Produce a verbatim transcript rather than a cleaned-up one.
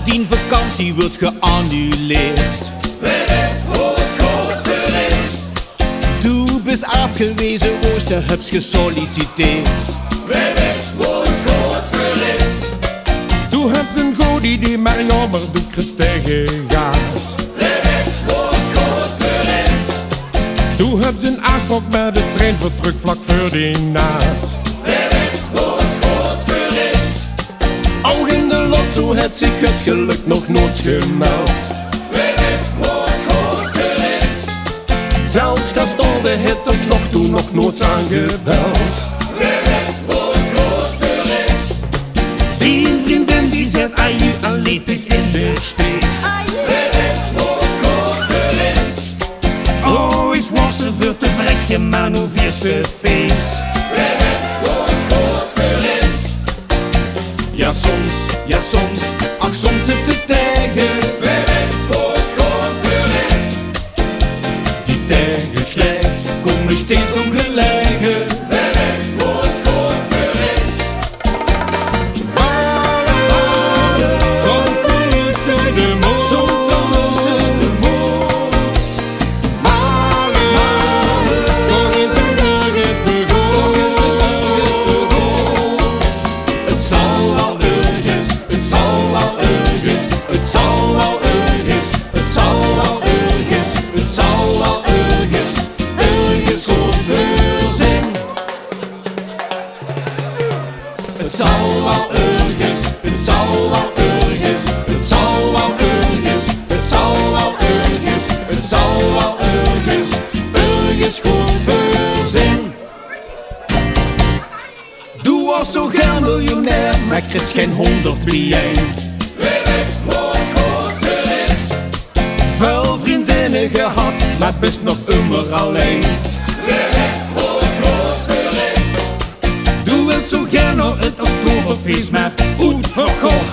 Dien vakantie wuuert geannuleerd. Doe bis aafgeweze, woeërs te höbs gesolliciteerd. Doe höbs ein good idee, mer jaomer, doe kriegs tege gaas. Doe höbs ein aafspraok, mer de trein vertrök vlak veur dien naas. Ouch in de lotto höbs dich 't gelök nog noeëts gemeld. Zelfs Gastolde haet tot nog toe nog noeëts aangebeld. Dien vriendin die zaet aju en leet dich in de steek. Oh, is waas te veur te verrekke, mer noe viers te fees. Jao, soms, jao, soms, ach, soms zit 't tege. Die tegeslaeg kómme steeds óngelege. Soms verlies te de mood. Mer toch is 't örges veur good. 't Zal waal örges, 't zal waal örges, 't zal waal örges, 't zal waal örges, 't zal waal örges, örges good veur zeen. 't Zal waal örges, 't zal waal örges, 't zal waal örges, 't zal waal örges, 't zal waal örges, örges good veur zeen. Doe waors zo gaer miljonair, mer kriegs gein hóngerd biejein. Väöl vriendinne gehad, mer bis nog ummer allein. Doe wils zo gaer nao 't Oktoberfees, mer oetverkoch.